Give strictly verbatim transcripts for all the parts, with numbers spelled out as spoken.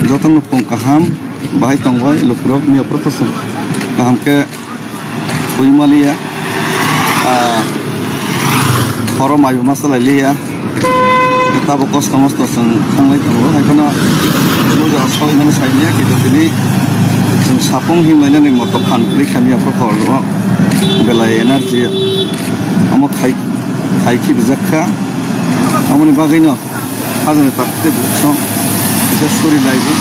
Jotono pung kaham, bahai tongbai, lukurok, miyaprok kosom. Kaham khe twi maliya, ah, horo mai bo ma salai liya. Tabuk kosto mosto chwng thanglai tongo, hai kheno bo jaga soi mani sai liya, kintu tini chwng sapung himlai nani moto phan kwrwi kha miyaprok horo belai energy omo khai, khai khibijak kha, aboni bagwino. Hajani tak tei buksong kisa suri lai di.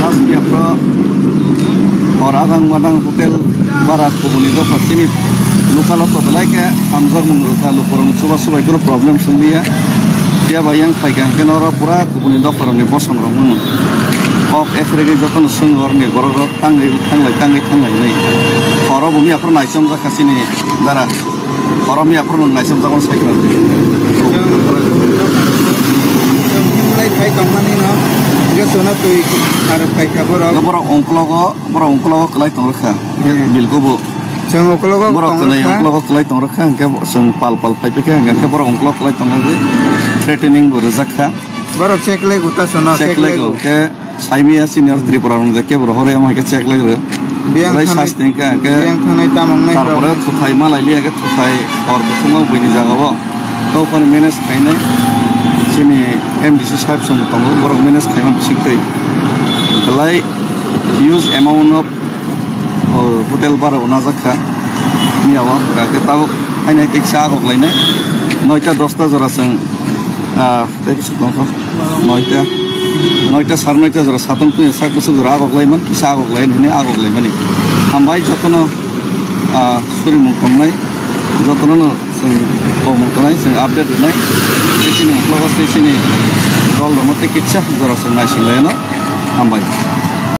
Last ni aphro hor adang madang hotel bara kubuni dopha chini local o to belai khe hamjak mung rwkha, lukurokni chuba chubai kheno problem song liya. Phiya ba yang phai kha hwnkhe noro pura kubuni dopha rokni bosong rok mano. Kok ekregwi jotono swng horni borok rok tangwi thanglai tangwi thanglai hwnwi. Horo bumi aphro naichom jak kha chini dara. Oromia phuru nwng naisem jagong sai kha. Lai khai tongmani no, hingke chwngno twi arwk kai kha borok. Borok ungklogo, borok ungklogo kwlai tong rwkha. Hmm. Bilkubo. Chwng ungklogo borok tong kwlai, rwkha. Ungklogo kwlai tong rwkha, hingke chwng pal pal phai phai kha, hingke borok ungklogo kwlai tong rwkha. Threatening bo rwjak kha. Borok check lai guta sono, check lai go. Check lai go, hingke Saimia senior Tripura rok je kebo rohor ya, ma ke check lai re. Biyang lai thanai, sas tingka ke. Biyang thanai tamang nai. Tarpore rok. Thuthai malai liya ke thuthai or bukhungo buini jaga o. Tokon manage khainai. Sini M D C sahib song tongo, borok manage khaima bising tei. Lai huge amount of, oh, hotel bara o najak kha. Miya o, ke tabuk hainai kisa agok lainai. Noita dosta jora song, ah, Tei bwswk tongkha noita, noita sar noita jora satung twi sak bwswk jora agok laiman, kisa agok lai hwnwi agok laimani. Hambai jotono, ah, surimung tongnai, jotono no chwng kokmung tongnai, chwng update rwnai. Tei chini uklogo tei chini dol rokno tei kisa jora chwng naising laino. Hambai.